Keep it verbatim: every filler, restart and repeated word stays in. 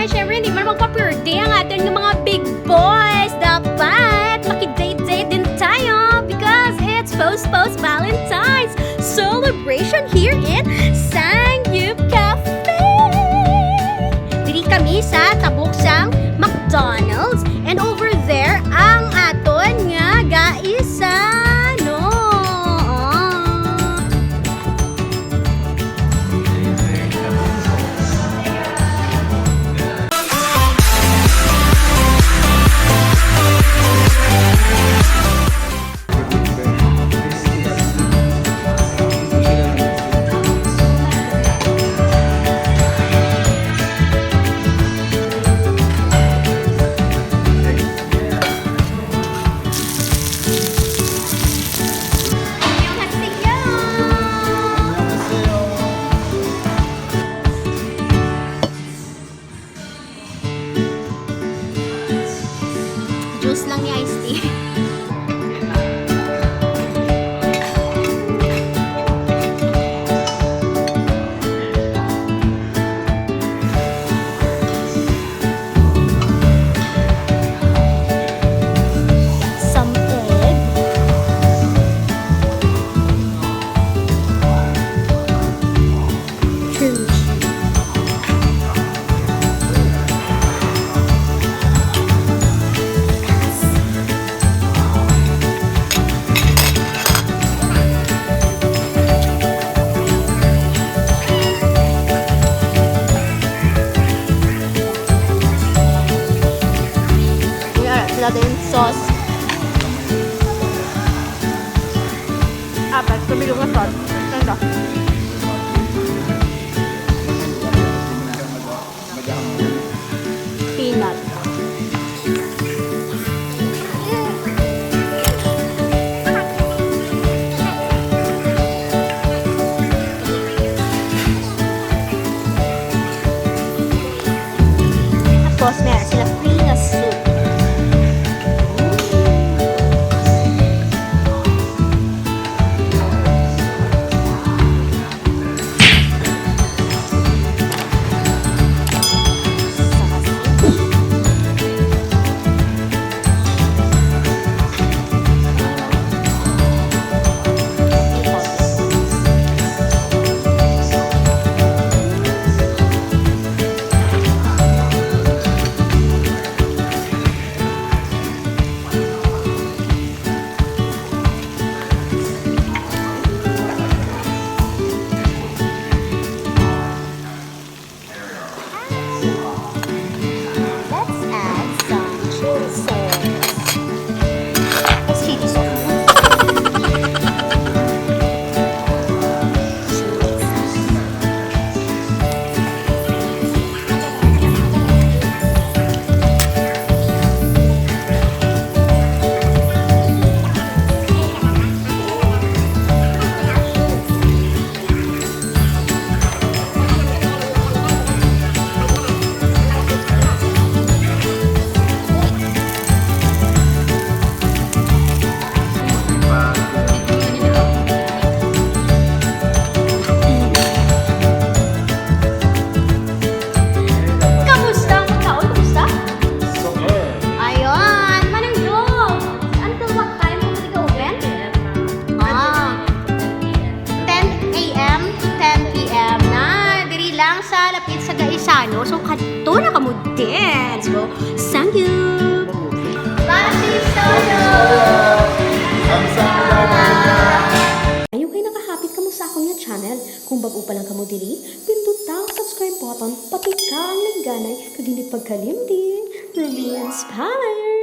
Ay, syempre, hindi man magpa-perde ang aton nga mga big boys. Dapat makidate-date din tayo because it's post-post Valentine's celebration here in Sangyup Cafe. Diri kami sa tabok sang McDonald's and over there ang aton nga gaisano. Juice lang ni iced tea. Some egg. Cheers. Wala sila din sauce. Apat, tumilaw nga sauce. Ganda. Peanut. Tapos, meron sila free nga soup. Let's add some chili sauce. It's chili sauce. Kamusta ang pagkaon? Kamusta? Super. Ayun, Manang Joe. Until what time mo ka open? Ah, ten a m to ten p m na. Diri lang sa lapit sa Gaisano. So, kadto na kamo din. So, thank you. Bashing Solo! Ayaw kay nakahapit kamo sa akon nga channel. Kung bag-o pa lang kamo diri, pinduta ang subscribe button, patika ang lingganay, kag hindi pagkalimti, Ruby Inspire!